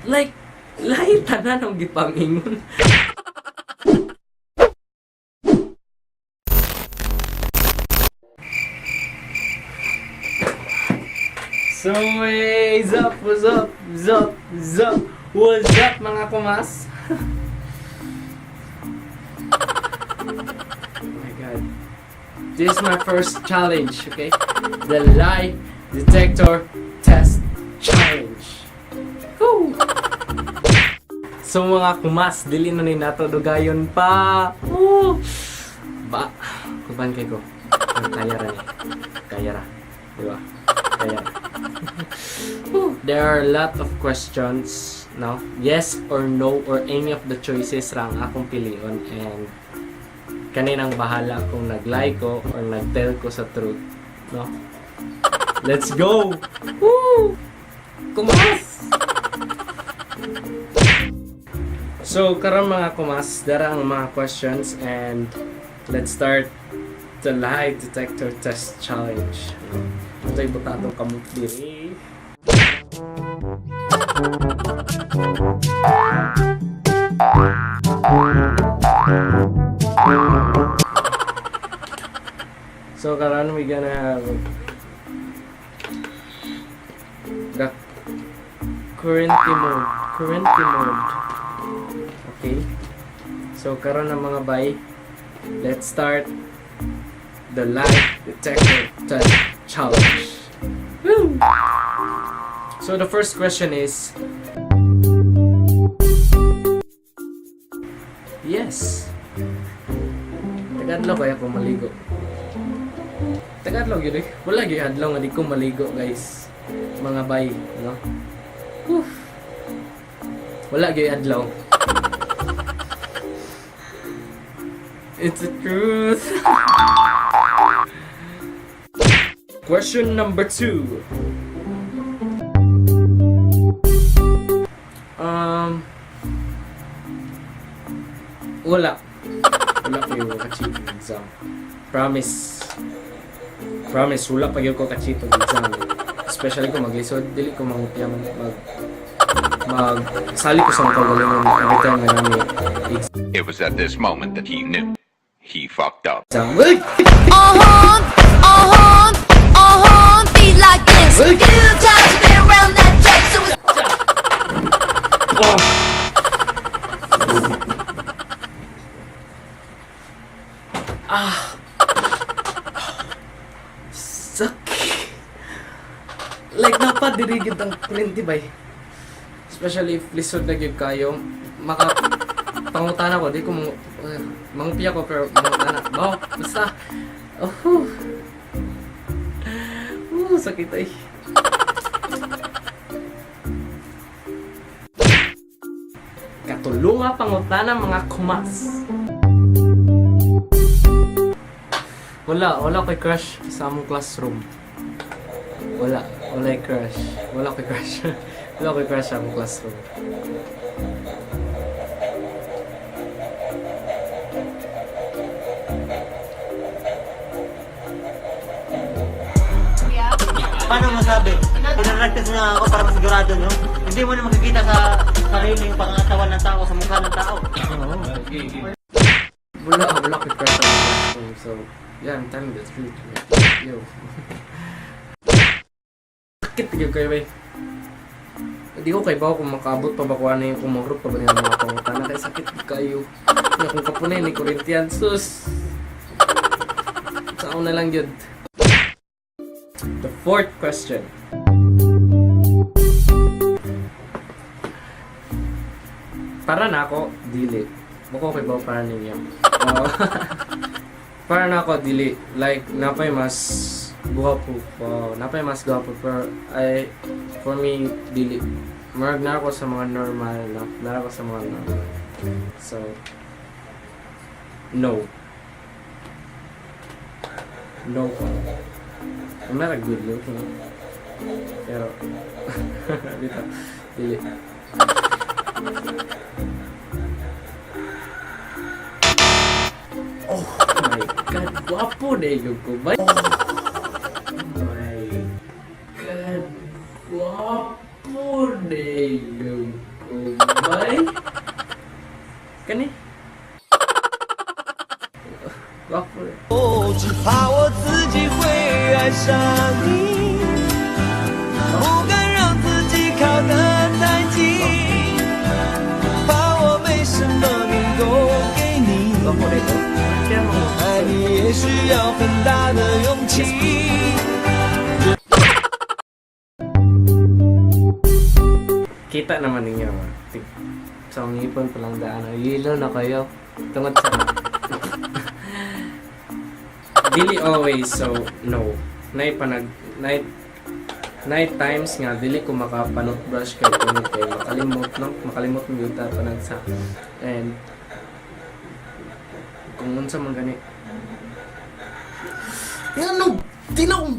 Like, lahi tanan ang gipangingon. So, hey, what's up, what's up, what's up, what's up, what's up, mga kumas? Oh my God. This is my first challenge, okay? The lie detector test challenge. Woo! So mga kumas, dili na ni nato dugayon pa. Woo! Ba, kuban kay ko. Kaya ra ni. Kaya ra. Di ba? Kaya ra. Woo! There are a lot of questions, no? Yes or no or any of the choices ra ang akong pilion and kaninang bahala kung nag-lie ko or nag-tell ko sa truth, no? Let's go! Woo! Kumas! So, karon mga kumas, dara ang mga questions and let's start the lie detector test challenge. Ito ibuta atong kamot diri. So karon we gonna have the currently mode. Currently mode. Okay. So karon na mga bay, let's start the lie detector test challenge. Woo! So the first question is, yes. Tagadlaw kaya ko maligo. Tagadlaw gyud eh. Wala gyud adlaw nga di ko maligo, guys. Mga bay, no? Whew. Wala gyud adlaw. It's the truth. Question number 2. Wala. Wala ko yung ka-cheat exam. Promise. Promise, wala pa gyud ko ka-cheat og exam. Especially kung maglisod, dili ko mangupya man mag mag sali ko sa mga kagalingon every time nga nami It was at this moment that he knew. He fucked up. exam. Uy! Uh-huh, be like this. Uy! You got to be around that track, so it's Oh! Ah! Sakit! Like, napadirigid ang kuryente ba eh. Especially if lisod na gyud kayo, maka pangutana ko, di ko mangupya ko pero mangutana. Bao, basta. Oh. Sakit ay. Katulunga pangutana mga kumas. Wala, wala ko'y crush sa among classroom. Wala, wala crush. Wala ko'y crush. Wala ko'y crush sa among classroom. Paano masabi? Pinaragtas na ako para masigurado, no? Hindi mo na makikita sa sarili yung pangangatawan ng tao, sa mukha ng tao. Wala, wala ko'y crush sa among classroom. So, yeah, I'm telling the truth. Yo. Sakit gyud kayo, bay. Hindi ko kay bawo kung makaabot pa ba ko ano yung kumurot pa ba niya mga pangutana kay sakit kayo. Na kung kapunay ni Corinthians, sus. Sa na lang yun. The fourth question. Para na ako, dili. Bako kay bawo para ninyo. Oo. Para na ako, dili. Like, napay mas guwapo po. Napay mas guwapo pero ay for me dili. Murag na ako sa mga normal, no? Na ako sa mga normal. So no. No ko. I'm not a good looking. Pero dito, dili. Oh my God, guwapo na yung ko ba? Oh my God, guwapo na yung 到你，不敢让自己靠得太近，怕我没什么能够给你。爱你也需要很大的勇气。 Kita naman ninyo. Sa ngipon pa lang daan. Yelo na kayo. Tungod sa dili always, so no. Nay panag night night times nga dili ko makapanot brush kay tungod kay makalimot, no, makalimot mo gyud ta panag sa and kung unsa man gani ngano tinong.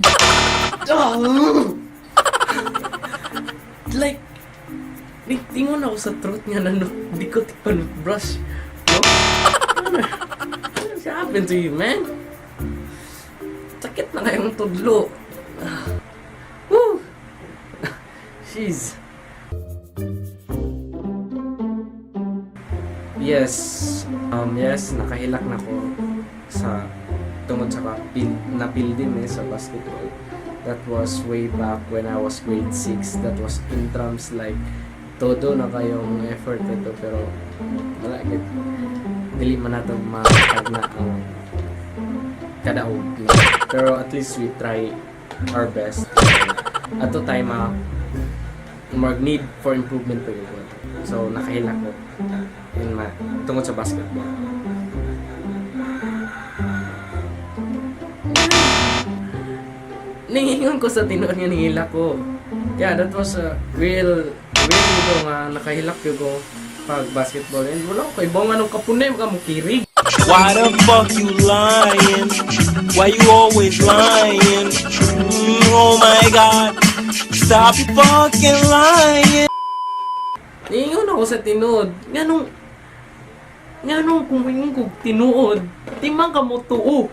Ah! Like di tingon ako sa truth nga nano di ko panot brush, no. What's happened to you, man? Sakit na kayong tudlo. Ah. Woo! Jeez. Yes. Yes, nakahilak na ko sa tungod sa kapil, napildi mi sa basketball. That was way back when I was grade 6. That was intrams, like todo na kayong effort ito pero wala gid, dili man nato makatag na ang kadaog. Pero at least we try our best. Ato time ma mag need for improvement pa yun. So nakahilak ko yun ma tungod sa basketball. Ningingon ko sa tinuod nga nihilak ko. Yeah, that was a real real ko nga nakahilak yun ko pag basketball and wala ko kay nga nung kapunay ka mo kirig. Why the fuck you lying? Why you always lying? Oh my God. Stop fucking lying. Niingon ako sa tinuod. Nganong kung ingon ko tinuod, di man ka mo tuo.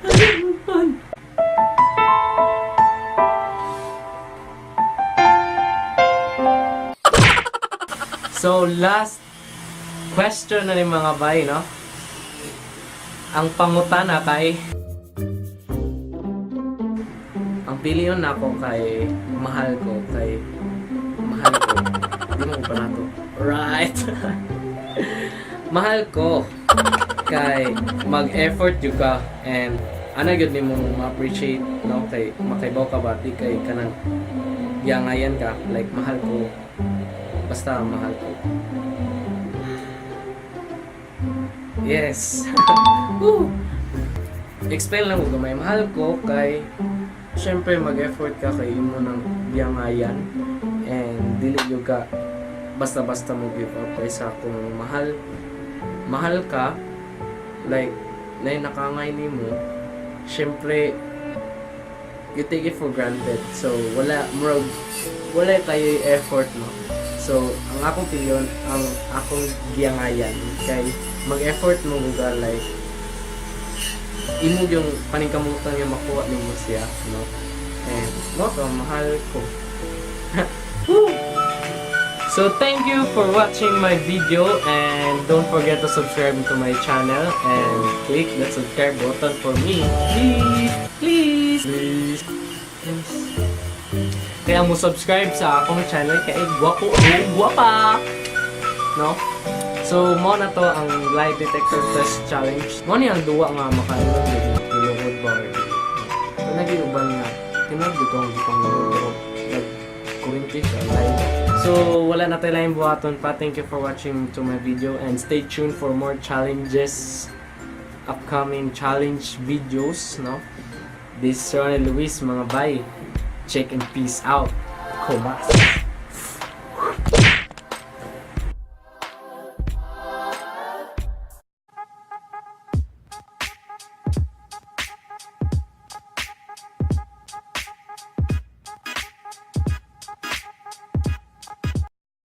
Ano man? So, last question na ni mga bay, no? Ang pangutana kay ang piliyon nako kay mahal ko kay mahal ko. Di mo ko pa nato. Right. Mahal ko kay mag-effort jud ka and ana gyud nimo ma-appreciate, no, kay makaibaw ka ba di kay kanang giangayan ka, like mahal ko, basta mahal ko. Yes. Woo! Explain lang ko gamay. Mahal ko kay syempre mag-effort ka kay imo nang giangayan and dili gyud ka basta-basta mo give up kaysa kung mahal mahal ka, like na nakangay nimo, syempre you take it for granted, so wala, murag wala kayo effort, no. So ang akong piliyon, ang akong giangayan kay mag-effort mo ka, like imo yung paningkamutan nga makuha nimo siya, no, and mo to mahal ko. Woo! So thank you for watching my video and don't forget to subscribe to my channel and click the subscribe button for me. Please, please, please. Please. Kaya mo subscribe sa akong channel kay gwapo o gwapa. No? So mo na to ang lie detector test challenge. Mo ni ang duwa nga makaingon nilungod ba or dili. So nag-iuban nga tinuod dito ang gipangulod pero nag kurinti siya live. So wala na tayo laing buhaton pa. Thank you for watching to my video and stay tuned for more challenges, upcoming challenge videos, no? This is Ronnie Luis, mga bay. Check and peace out. Komas.